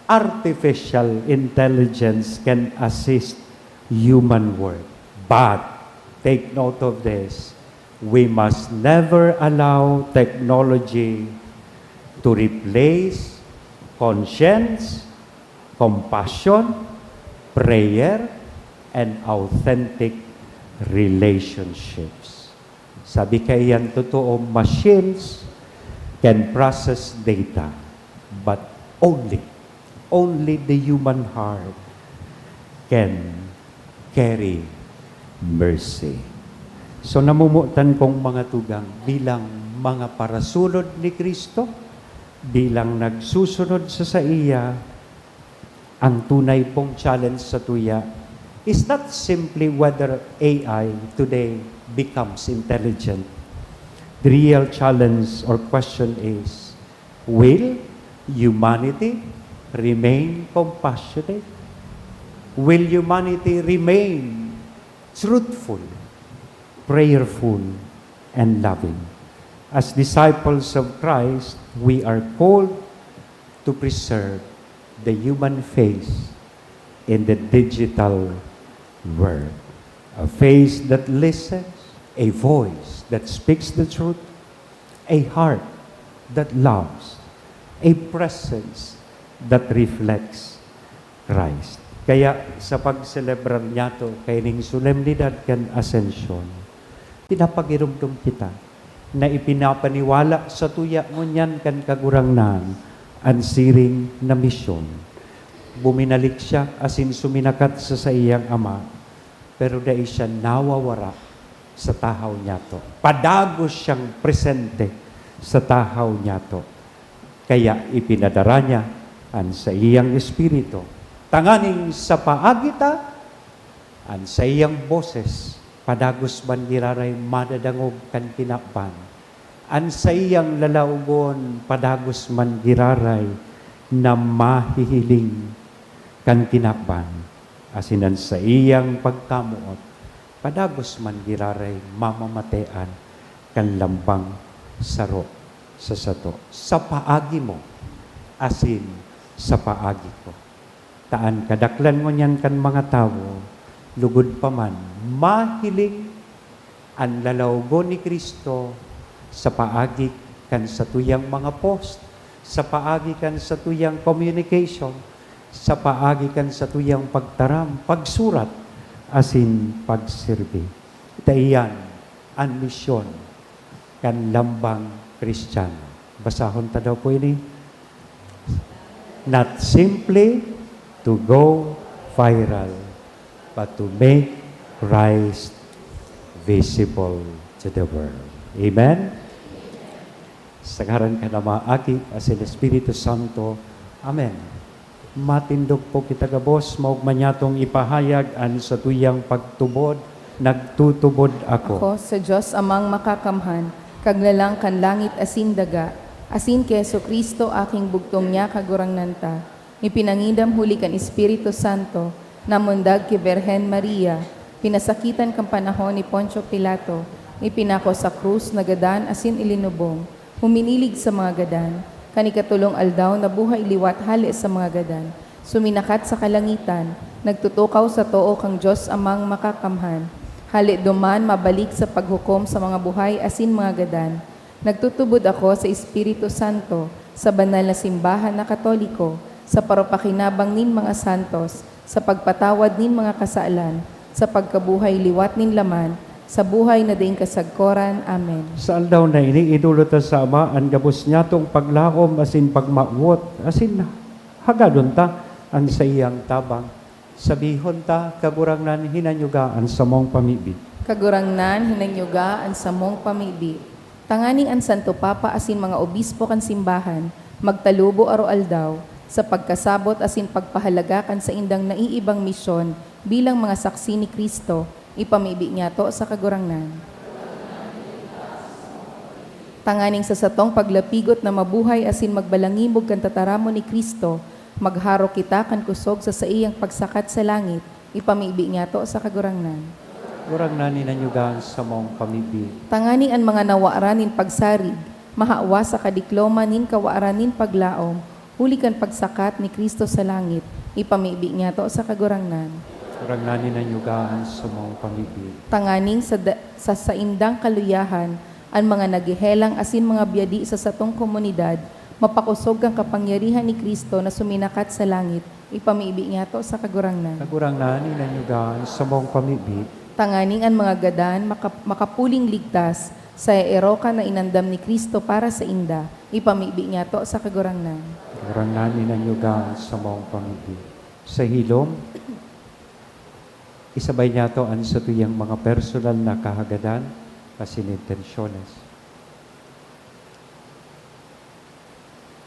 Artificial intelligence can assist human work. But, take note of this, we must never allow technology to replace conscience, compassion, prayer, and authentic relationships. Sabi kaiyan, totoo, machines can process data, but only, only the human heart can carry mercy. So, namumutan kong mga tugang bilang mga parasunod ni Cristo, bilang nagsusunod sa saiya, ang tunay pong challenge sa tuya is not simply whether A I today becomes intelligent. The real challenge or question is, will humanity remain compassionate? Will humanity remain truthful, prayerful, and loving? As disciples of Christ, we are called to preserve the human face in the digital world. A face that listens, a voice that speaks the truth, a heart that loves, a presence that reflects Christ. Kaya sa pagselebrar niyato kaining solemnidad kan Ascension, pinapagiromdom kita na ipinapaniwala sa tuya ngunyan kan Kagurangnan an siring na misyon. Buminalik siya asin suminakat sa saiyang Ama, pero dai siya nawawara sa tahaw niyato. Padagos siyang presente sa tahaw niyato. Kaya ipinadara niya an saiyang Espiritu, tanganing sa paagi ta, an saiyang boses padagos man giraray madadangog kan kinaban, an saiyang lalaogon padagos man giraray na mahihiling kan kinaban, asin an saiyang pagkamoot padagos man giraray mamamatean kan lambang saro sa sato, sa paagi mo asin sa paagi ko. Ta an kadaklan ngunyan kan mga tawo, lugod pa man, mahiling an lalawogon ni Cristo sa paagi kan satuyang mga post, sa paagi kan satuyang communication, sa paagi kan satuyang pagtaram, pagsurat, asin pagserbi. Ta iyan an misyon kan lambang Kristiyano. Basahon ta daw po ini. Not simply to go viral, but to make Christ visible to the world. Amen? Sa ngaran kan Ama, Aki, asin Espiritu Santo. Amen. Matindog po kita gabos, maogma niyatong ipahayag an satuyang pagtubod, "Nagtutubod ako." Ako sa Dios Amang Makakamhan, Kaglalang kan langit asin daga, asin ki Jesu-Cristo, aking bugtong niya, Kagurangnan ta, ipinangidam huli kan Espiritu Santo, namundag ki Birhen Maria, pinasakitan kan panahon ni Poncio Pilato, ipinako sa krus, nagadan asin ilinubong, huminilig sa mga gadan, kan ikatolong aldaw nabuhay liwat hale sa mga gadan, suminakat sa kalangitan, nagtutukaw sa too kan Dios Amang Makakamhan. Hale duman mabalik sa paghukom sa mga buhay asin mga gadan. Nagtutubod ako sa Espiritu Santo, sa banal na simbahan na Katoliko, sa paropakinabang nin mga santos, sa pagpatawad nin mga kasalan, sa pagkabuhay liwat nin laman, sa buhay na daing kasagkoran. Amen. Sa aldaw na ini, idolot ta sa Ama an gabos niyatong paglaom asin pagmawot, asin hagadon ta an saiyang tabang. Sabihon ta, "Kagurangnan, hinanyuga an samong pamibi." Kagurangnan, hinanyuga an samong pamibi. Tanganing an Santo Papa asin mga obispo kan simbahan magtalubo aroaldaw sa pagkasabot asin pagpahalaga kan saindang naiibang misyon bilang mga saksi ni Cristo, ipamibi niyato sa Kagurangnan. Tanganing sa satong paglapigot na mabuhay asin magbalangibog kan tataramon ni Cristo, magharok kita kan kusog sa saiyang pagsakat sa langit, ipamibi niyato sa Kagurangnan. Kagurangnan, hinanyuga an samong pamibi. Tanganing an mga nawaran nin pagsarig, mahawa sa kadikloman nin kawaran nin paglaom, huli kan pagsakat ni Cristo sa langit, ipamibi niyato sa Kagurangnan. Kagurangnan, hinanyuga an samong pamibi. Tanganing sa da-, sa saindang kaluyahan, an mga naghehelang asin mga byadi sa satong komunidad, mapakosog kan kapangyarihan ni Cristo na suminakat sa langit, ipamibi niyato sa Kagurangnan. Kagurangnan, hinanyuga an samong pamibi. Tanganing an mga gadan maka-, makapuling ligtas sa erokan na inandam ni Cristo para sainda, ipamibi niyato sa Kagurangnan. Kagurangnan, hinanyuga an samong pamibi. Sa hilom, isabay niyato an satuyang mga personal na kahagadan asin intensyones.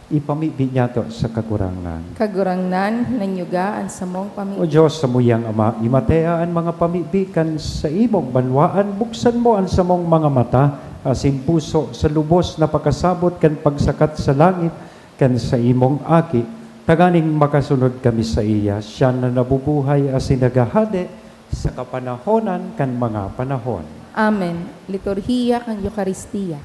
Ipamibi niyato sa Kagurangnan. Kagurangnan, hinanyuga an samong pamibi. O Diyos, samuyang Ama, imatea an mga pamibi kan saimong banwaan, buksan mo an samong mga mata asin puso sa lubos na pakasabot kan pagsakat sa langit kan saimong Aki, tanganing makasunod kami saiya, siya na nabubuhay asin naghahade sa kapanahonan kan mga panahon. Amen. Liturhiya kan Eukaristia.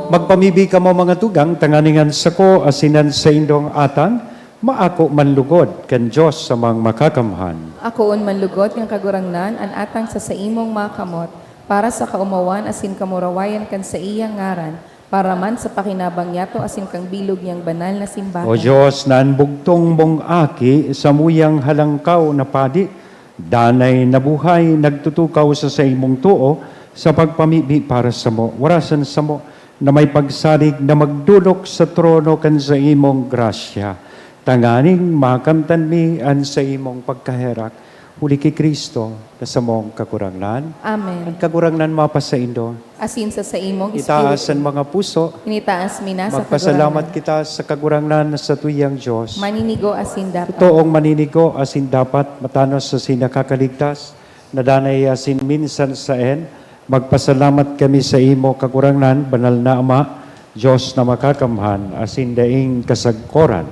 Magpamibi kamo, mga tugang, tanganing an sako asin an saindong atang maako man lugod kan Dios Amang Makakamhan. Akoon man lugod kan Kagurangnan an atang sa saimong mga kamot, para sa kaomawan asin kamurawayan kan saiyang ngaran, para man sa pakinabang niyato asin kan bilog niyang banal na simbahan. O Dios, na an bugtong mong Aki, samuyang halangkaw na padi, danay na buhay, nagtutukaw sa saimong too sa pagpamibi para samo, warasan samo na may pagsarig na magdolok sa trono kan saimong grasya, tanganing makamtan mi an saimong pagkaherak, huli ki Cristo na samong Kagurangnan. Amen. An Kagurangnan mapasaindo. Asin sa saimong espiritu. Itaas an mga puso. Initaas mi na sa Kagurangnan. Magpasalamat kita sa Kagurangnan na satuyang Dios. Maninigo asin dapat. Totoong maninigo asin dapat, matanos asin nakakaligtas, na danay asin minsan saen, magpasalamat kami saimo, Kagurangnan, banal na Ama, Dios na makakamhan asin daing kasagkoran.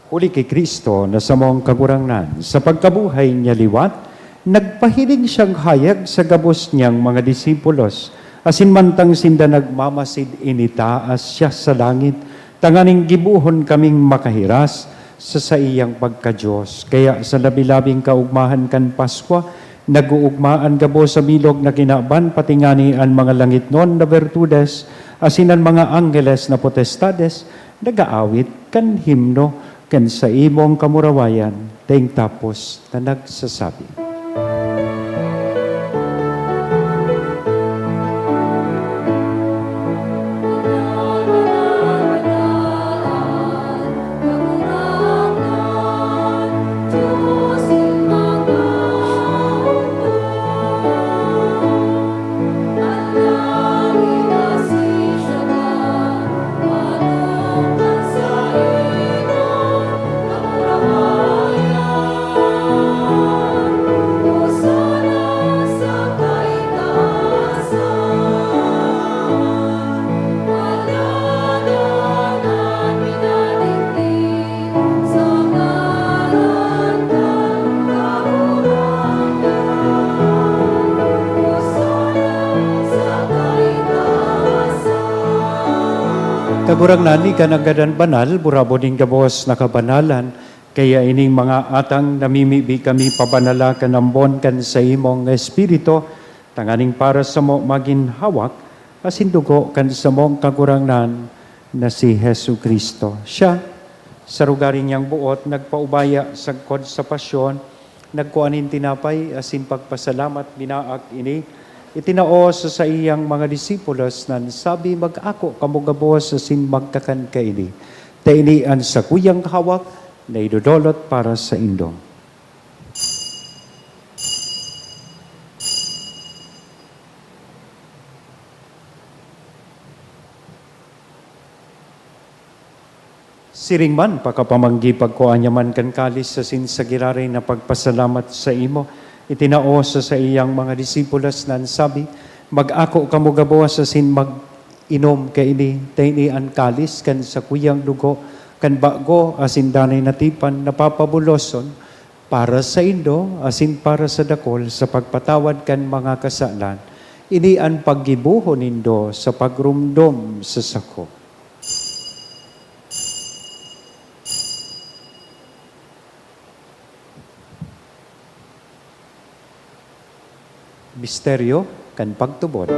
Huli ki Cristo na samong Kagurangnan, sa pagkabuhay niya liwat, nagpahiling siyang hayag sa gabos niyang mga disipulos, asin mantang sinda nagmamasid, initaas siya sa langit, tanganing gibohon kaming makahiras sa saiyang pagka-Dios. Kaya sa labi-labing kaugmahan kan Paskwa, nag-oogma an gabos sa bilog na kinaban, pati ngani an mga langitnon na bertudes asin an mga angheles na potestades, nag-aawit kan himno kan saimong kamurawayan, daing tapos na nagsasabi. Kagurangnan, ika nanggad an banal, burabod nin gabos na kabanalan. Kaya ining mga atang namimibi kami pabanala kan ambon kan saimong Espiritu, tanganing para samo magin hawak asin dugo kan samong Kagurangnan na si Jesu-Cristo. Siya, sa rugari niyang boot, nagpaubaya sagkod sa pasyon, nagkua nin tinapay asin pagpasalamat, binaak ini, Itinao sa saiyang mga disipulos na sabi, "Mag-ako kamo gabos asin magkakan kaini, ta ini an sakuyang hawak na idodolot para saindo." Siring man, pakapamanggi pagkua niya man kan kalis asin sa giraray na pagpasalamat saimo, itinao sa saiyang mga disipulos na sabi, "Mag-ako kamo gabos asin mag-inom kaini, ta ini an kalis kan sakuyang dugo kan bago asin danay na tipan na papabuloson para saindo asin para sa dakul sa pagpatawad kan mga kasalan. Ini an paggibohon nindo sa pagromdom sa sako." Misteryo kan pagtubod.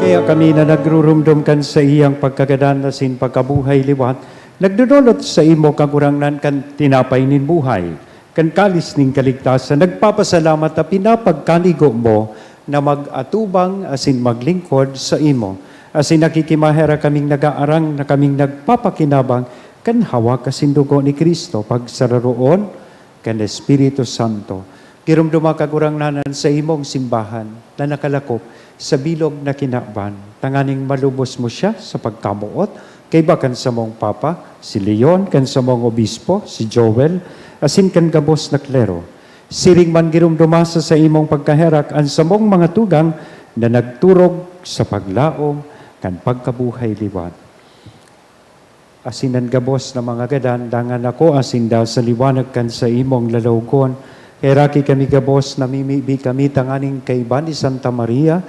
Kaya kami na nagrurumdom kan saiyang pagkagadan asin pagkabuhay liwat, nagdodolot saimo, Kagurangnan, kan tinapay nin buhay, kan kalis nin kaligtasan, nagpapasalamat ta pinapagkanigo mo na mag-atubang asin maglingkod saimo. Asin nakikimaherak kaming nagaarang na kaming nagpapakinabang kan hawak asin dugo ni Cristo, pagsararoon kan Espiritu Santo. Giromdoma, Kagurangnan, an saimong simbahan na nakalakop sa bilog na kinaban, tanganing malubos mo siya sa pagkamoot kaiba kan samong Papa, si Leon, kan samong Obispo, si Joel, asin kan gabos na klero. Siring man, giromdoma sa saimong pagkaherak an samong mga tugang na nagturog sa paglaom kan pagkabuhay liwat. Asin an gabos na mga gadan, dangan ako asin da sa liwanag kan saimong lalawgon. Heraki kami gabos, namimibi kami tanganing kaiba ni Santa Maria,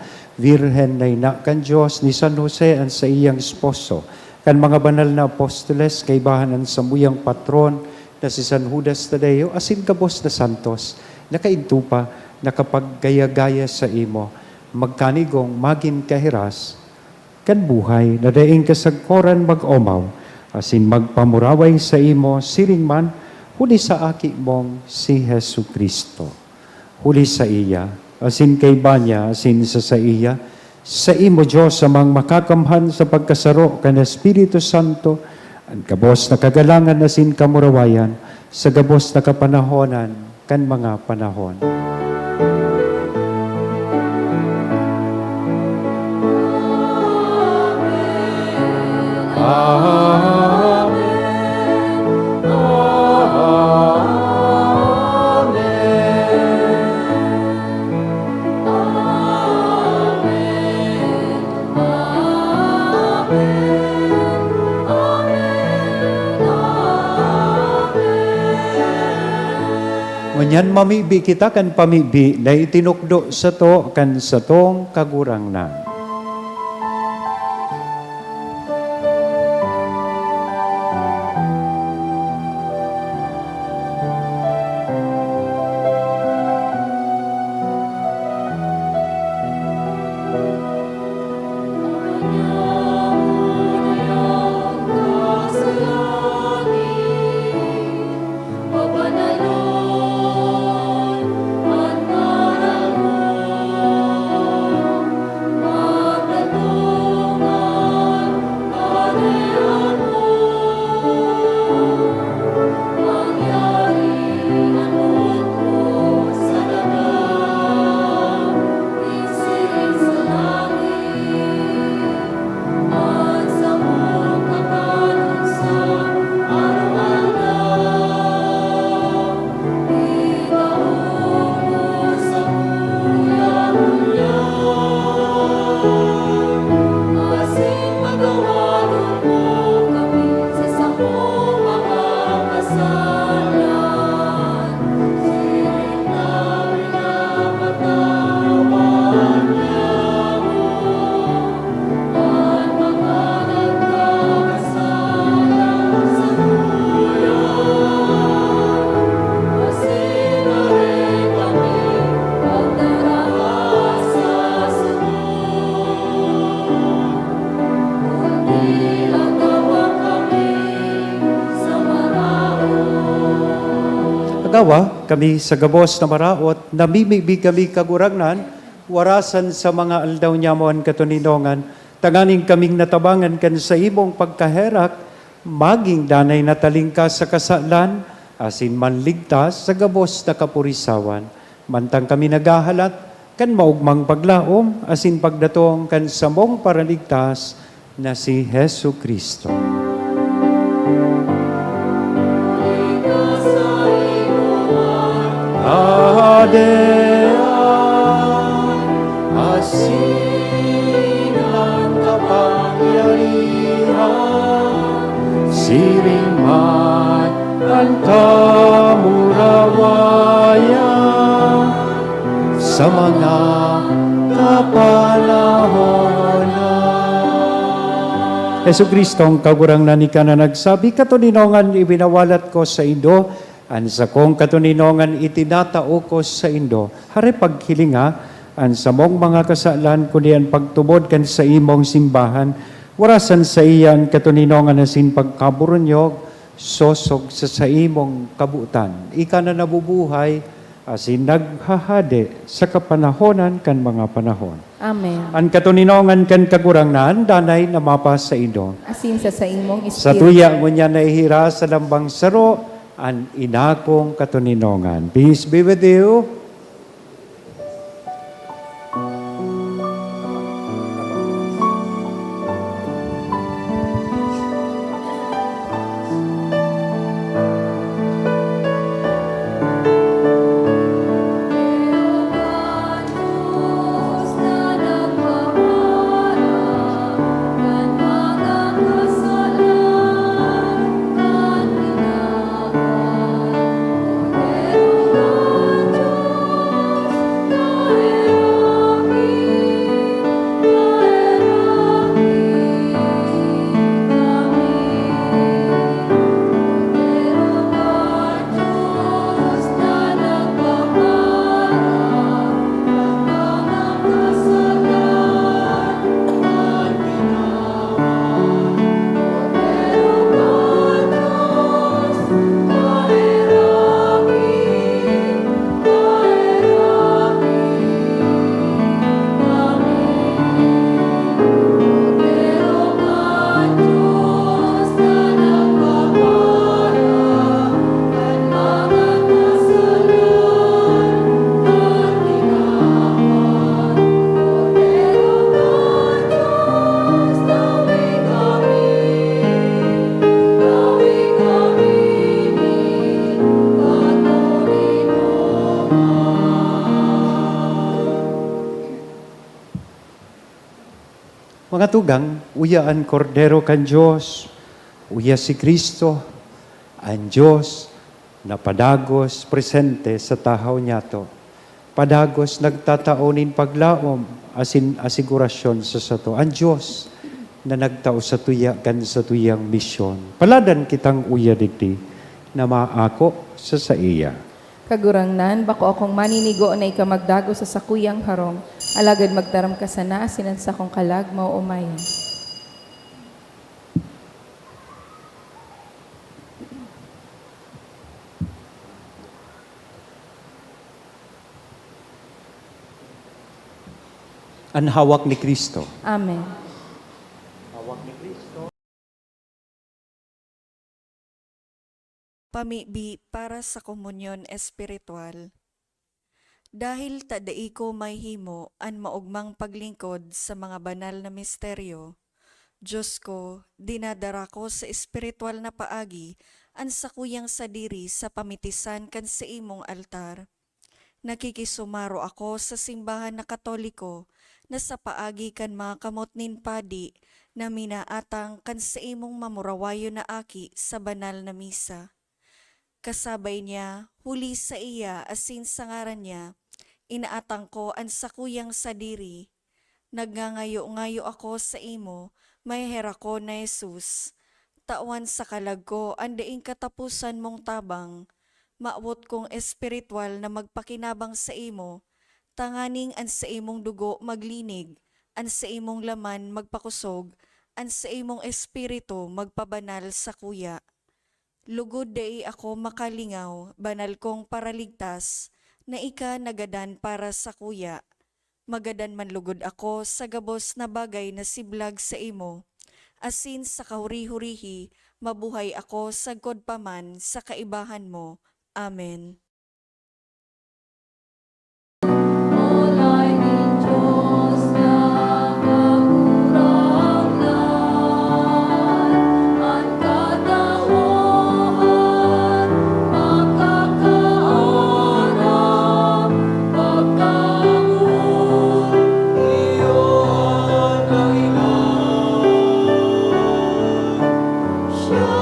Birhen na ina kan Dios, ni San Jose an saiyang esposo, kan mga banal na apostoles, kaibahan an samuyang patron na si San Judas Tadeo, asin gabos na santos na kaidto pa nakapaggaya-gaya saimo, magkanigong magin kahiras kan buhay na daing kasagkoran mag-omaw, asin magpamuraway saimo siring man huli sa Aki mong si Jesu-Cristo. Huli saiya, asin kaiba niya, asin sa saiya, saimo, Dios Amang Makakamhan, sa pagkasaro kan Espiritu Santo, an gabos na kagalangan asin kamurawayan sa gabos na kapanahonan kan mga panahon. Amen. Amen. Amen. Amen. Amen. Ngunyan mamibi kita kan pamibi na itinukdo sato kan satong Kagurangnan. Gawa kami sa gabos na maraot, namimibi kami, Kagurangnan, warasan sa mga aldaw nyamo an katoninongan, tanganing kaming natabangan kan saimong pagkaherak, magin danay na talingkas sa kasalan, asin manligtas sa gabos na kapurisawan. Mantang kami naghahalat kan maogmang paglaom asin pagdatong kan samong Paraligtas na si Jesu-Cristo. Kahadean asin an kapangyarihan, siring man an kamurawayan sa mga kapanahonan. Jesu-Cristo, an Kagurangnan, ika na nagsabi, "Katoninongan, ibinawalat ko saindo an sakong katoninongan, itinatao ko saindo." Hare, paghilinga an samong mga kasalan, kundi an pagtubod kan saimong simbahan. Warasan saiya an katoninongan asin pagkaburunyog, sosog sa saimong kabotan. Ika na nabubuhay asin naghahade sa kapanahonan kan mga panahon. Amen. An katoninongan kan Kagurangnan danay na mapasaindo. Asin sa saimong Sa espiritu. Tuya ngunyan nahihira sa lambang saro an inakong katoninongan. Peace be with you. Mga tugang, uya an Kordero kan Dios, uya si Cristo, an Dios na padagos presente sa tahaw nyato, padagos nagtatao nin paglaom asin asigurasyon sa sato, an Dios na nagtao satuya kan satuyang misyon. Paladan kitang uya digdi na maako sa saiya. Kagurangnan, bako akong maninigo na ika magdagos sa sakuyang harong, alagad magtaram ka sana asin an sakong kalag maoomayan. An hawak ni Cristo. Amen. Hawak ni Cristo. Pamibi para sa komunyon espiritual. Dahil ta dai ko mahihimo an maogmang paglingkod sa mga banal na misteryo, Dios ko, dinadara ko sa espiritual na paagi an sakuyang sadiri sa pamitisan kan saimong altar. Nakikisumaro ako sa simbahan na Katoliko na sa paagi kan mga kamot nin padi na minaatang kan saimong mamurawayon na aki sa banal na misa. Kasabay niya, huli saiya asin sa ngaran niya, inaatang ko an sakuyang sadiri. Nagngangayo-ngayo ako saimo, maheherak ko na Jesus, tawan sa kalag ko an daing kataposan mong tabang. Mawot kong espiritual na magpakinabang saimo, tanganing an saimong dugo maglinig, an saimong laman magpakosog, an saimong espiritu magpabanal sakuya. Lugod dai ako makalingaw, banal kong Paraligtas, na ika nagadan para sakuya. Magadan man lugod ako sa gabos na bagay na siblag saimo, asin sa kahuri-hurihi mabuhay ako sagkod pa man sa kaibahan mo. Amen. Olay nin Dios na Kagurangnan, an katawhan makakaaram, pagkamoot iyo an kailan. Siya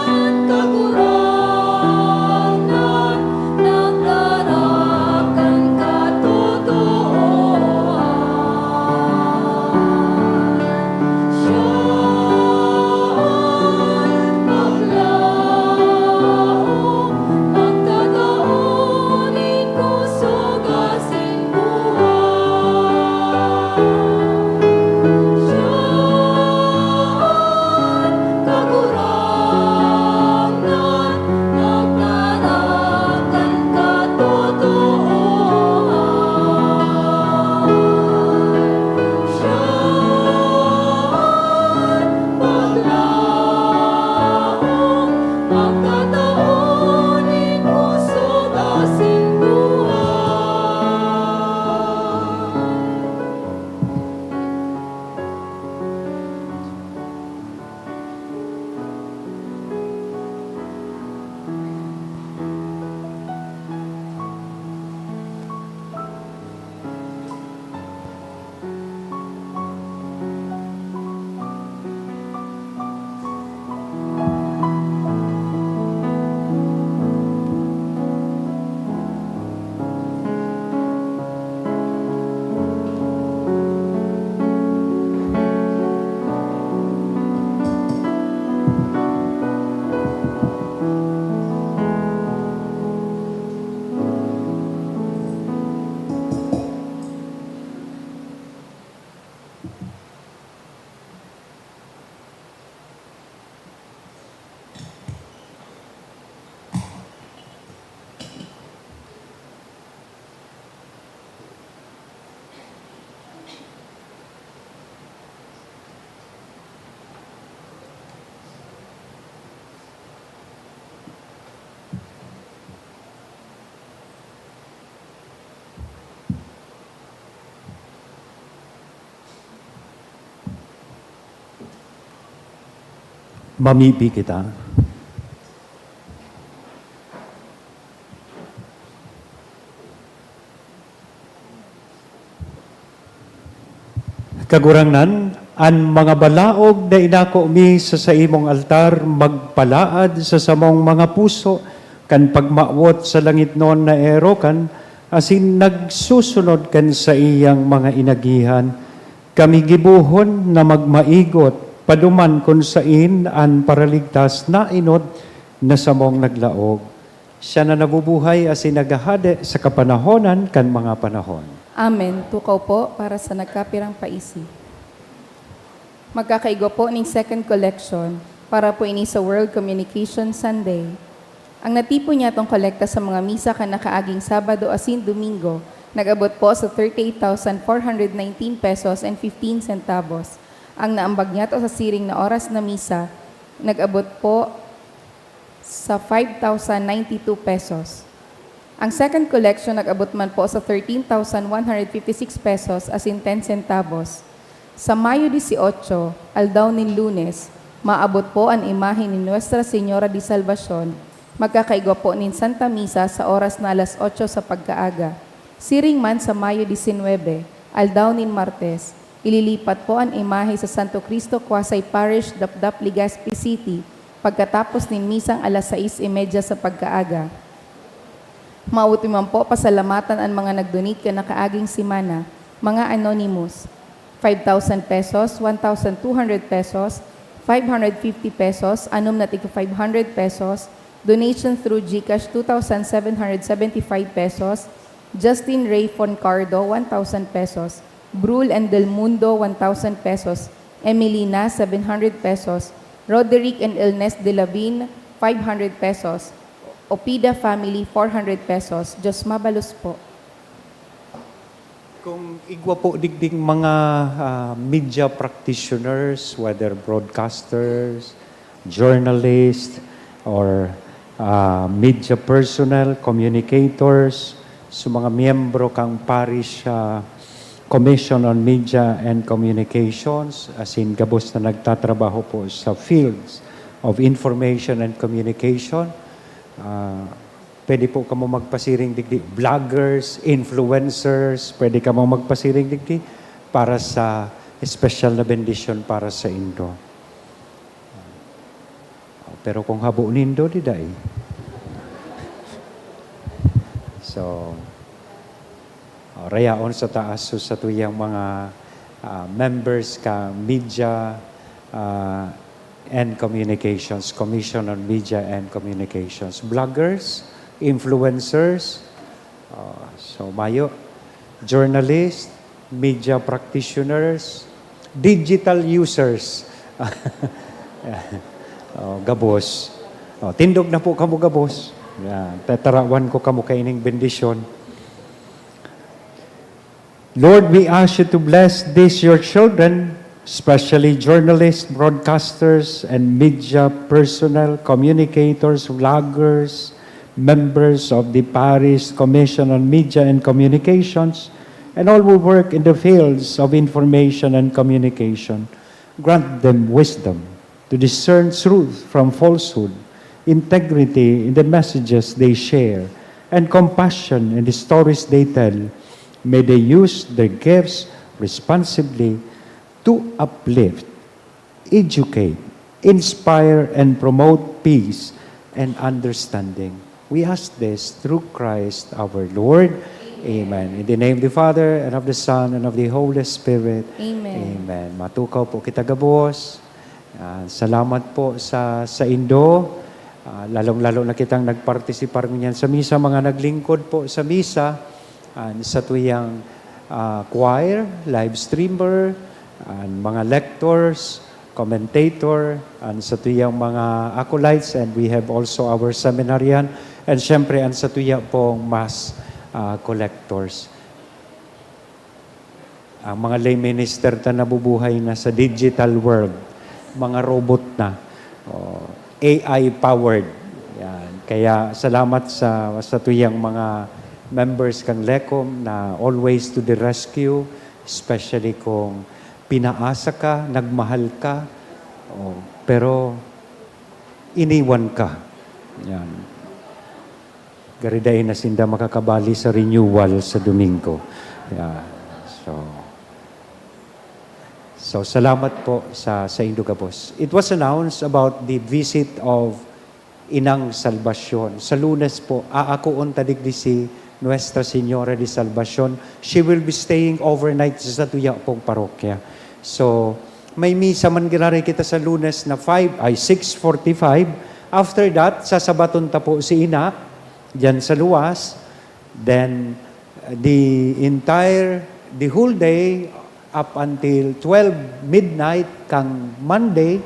an Kagurangnan, nagdara kan katotoohan. Siya an maglaom, magtatao nin kusog asin buhay. Siya an Kagurangnan, nagdara kan katotoohan. Siya an maglaom, magtatao nin kusog asin buhay. Mamibi kita. Kagurangnan, an mga balaog na inako mi sa saimong altar magpalaad sa samong mga puso kan pagmawot sa langitnon na erokan, asin nagsusunod kan saiyang mga inagihan. Kami gibohon na magmaigot, paduman kun saen an Paraligtas naenot na samong naglaog. Siya na nabubuhay asin naghahade sa kapanahonan kan mga panahon. Amen. Tukaw po para sa nagkapirang paisi. Magkakaigwa po ning second collection para po ini sa World Communication Sunday. Ang natipon niyatong kolekta sa mga misa kan nakaaging Sabado asin Domingo nag-abot po sa thirty-eight thousand four hundred nineteen pesos and fifteen centavos. Ang naambag niyato sa siring na oras na misa nag-abot po sa five thousand ninety-two pesos. Ang second collection nag-abot man po sa thirteen thousand one hundred fifty-six pesos asin ten centavos. Sa Mayo dieciocho, aldaw nin Lunes, maabot po an imahe ni Nuestra Señora de Salvacion. Magkakaigwa po nin Santa Misa sa oras na alas otso sa pagkaaga. Siring man sa Mayo diecinuebe, aldaw nin Martes, ililipat po an imahe sa Santo Cristo Quasi Parish, Dapdap, Legazpi City, pagkatapos nin misang alas sais y media sa pagkaaga. Maupay man po pasalamatan an mga nag-donate kan nakaaging semana, mga anonymous, five thousand pesos, one thousand two hundred pesos, five hundred fifty pesos, anom na tigwa five hundred pesos, donation through GCash, two thousand seven hundred seventy-five pesos, Justin Ray Foncardo, one thousand pesos, Brul and Del Mundo, one thousand pesos, Emelina, seven hundred pesos, Roderick and Elnes de Labin, five hundred pesos. Opida family, four hundred pesos. Diyos mabalos po. Kung igwa po digding mga ah, media practitioners, whether broadcasters, journalists, or ah, media personnel, communicators, sa mga miyembro kang Parish ah, Commission on Media and Communications, as in gabos na nagtatrabaho po sa fields of information and communication, ah, pwede po kamo magpasiring digdi. Vloggers, influencers, pwede kamo magpasiring digdi para sa espesyal na bendisyon para sa indo. Pero kung habo nindo, di dai. So, oh, rayaon sa taas so sa tuyang mga ah, members ka media ah, and communications, Commission on Media and Communications, bloggers, influencers, ah, so mayo, journalists, media practitioners, digital users. Oh, gabos. Oh, tindog na po kamo gabos. Yan. Tatarawan ko kamo kaining bendisyon. Lord, we ask you to bless these your children, especially journalists, broadcasters, and media personnel, communicators, vloggers, members of the Parish Commission on Media and Communications, and all who work in the fields of information and communication. Grant them wisdom to discern truth from falsehood, integrity in the messages they share, and compassion in the stories they tell. May they use their gifts responsibly to uplift, educate, inspire, and promote peace and understanding. We ask this through Christ our Lord. Amen. In the name of the Father, and of the Son, and of the Holy Spirit. Amen. Amen. Matukaw po kita gabos. Ah, salamat po sa saindo. Ah, lalong-lalo na kitang nagpartisipar ngunyan sa misa, mga naglingkod po sa misa, an satuyang ah, choir, live streamer, an mga lectors, commentator, an satuyang mga acolytes, and we have also our seminarian, and syempre an satuya pong mass ah, collectors. Ang mga lay minister ta nabubuhay na sa digital world, mga robot na, oh, A I powered. Yan. Kaya salamat sa satuyang mga members kang LECOM na always to the rescue, especially kung pinaasa ka, nagmahal ka, oh, pero iniwan ka. Yan. Gari dai na sinda makakabali sa renewal sa Domingo. Yeah. So, so salamat po sa saindo gabos. It was announced about the visit of Inang Salvacion. Sa Lunes po, aakoon ta digdi si Nuestra Señora de Salvacion. She will be staying overnight sa satuya pong parokya. So, may misa man giraray kita sa Lunes na five, ay, six forty-five. After that, sasabaton ta po si Ina diyan sa luwas. Then, the entire, the whole day, up until twelve midnight kang Monday,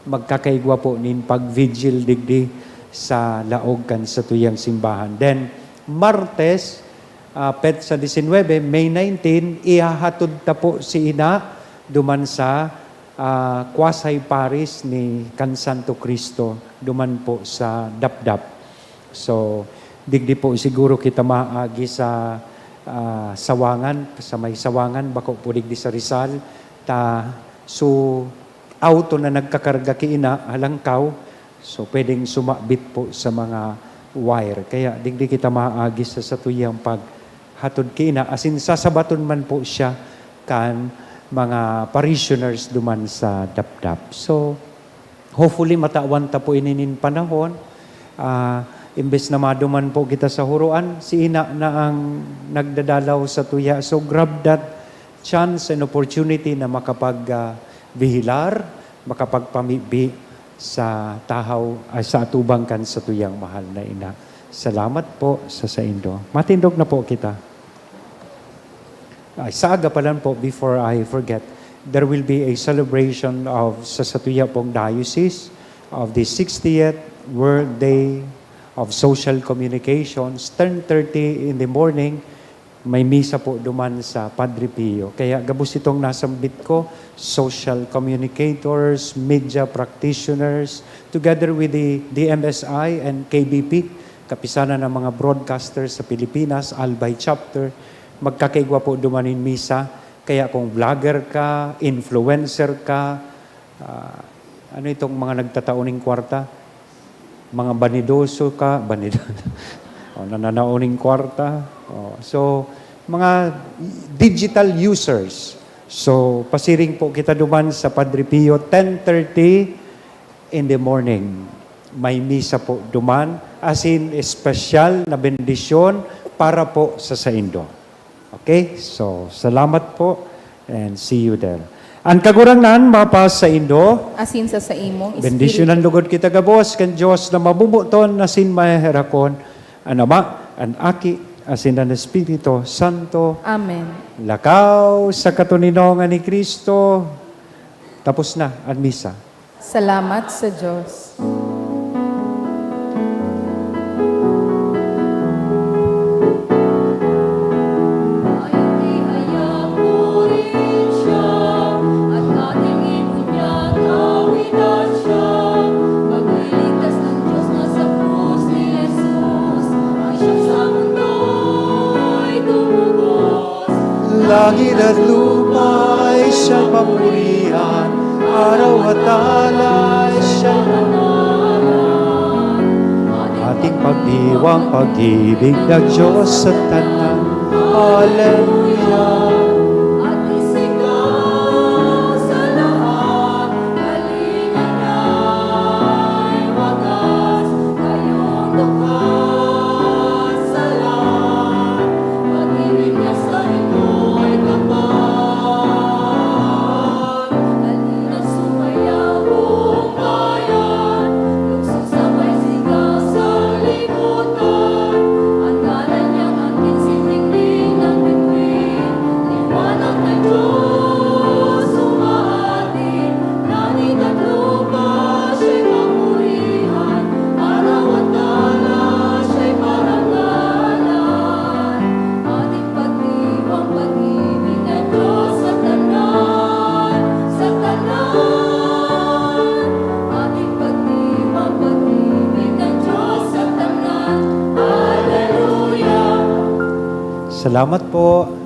magkakaigwa po nin pag-vigil digdi sa laog kan satuyang simbahan. Then, Martes, ah, petsa disinwebe, May nineteen, ihahatod ta po si Ina duman sa ah, quasi-parish ni kan Santo Cristo duman po sa Dapdap. So, digdi po siguro kita maagi sa ah, Sawangan, sa may Sawangan, bako po digdi sa Rizal, ta su auto na nagkakarga ki Ina, halangkaw, so pwedeng sumabit po sa mga wire. Kaya digdi kita maagi sa satuyang paghatod ki Ina, asin sasabaton man po siya kan mga parishioners duman sa Dapdap. So, hopefully, matawan ta po ini nin panahon. Ah, imbes na maduman po kita sa huroan, si Ina na ang nagdadalaw sa tuya. So, grab that chance and opportunity na makapag, ah, bihilar, makapagpamibi sa tahaw, ay, sa atubang kan satuyang mahal na Ina. Salamat po sa saindo. Matindog na po kita. Ay, sa aga pa lang po, before I forget, There will be a celebration of, sa satuya pong diocese, of the sixtieth World Day of Social Communications, ten thirty in the morning. May misa po duman sa Padre Pio. Kaya gabos itong nasambit ko, social communicators, media practitioners, together with the D M S I and K B P, Kapisanan ng mga Broadcasters sa Pilipinas, Albay Chapter, magkakaigwa po duman in misa. Kaya kung vlogger ka, influencer ka, ah, ano itong mga nagtatao ning kwarta? Mga banidoso ka, banido-, o, nananao ning kwarta. O, so, mga digital users. So, pasiring po kita duman sa Padre Pio, ten thirty in the morning. May misa po duman, as in, espesyal na bendisyon para po sa saindo. Okay? So, salamat po and see you there. An Kagurangnan mapasaindo. Asin sa saimong espiritu. Bendisyonan lugod kita gabos kan Dios na mabubuton asin maheherakon, an Ama, an Aki, asin an Espiritu Santo. Amen. Lakaw sa katoninongan ni Cristo. Tapos na an misa. Salamat sa Dios. Langit at lupa ay siyang papurihan, araw at alay siyang ngaran. Ating pagdiwang pag-ibig na Diyos sa tanan. Hallelujah. Ating pagdiwang pag-ibig na Diyos sa tanan, sa tanan. Ating pagdiwang pag-ibig na Diyos sa tanan. Hallelujah. Salamat po.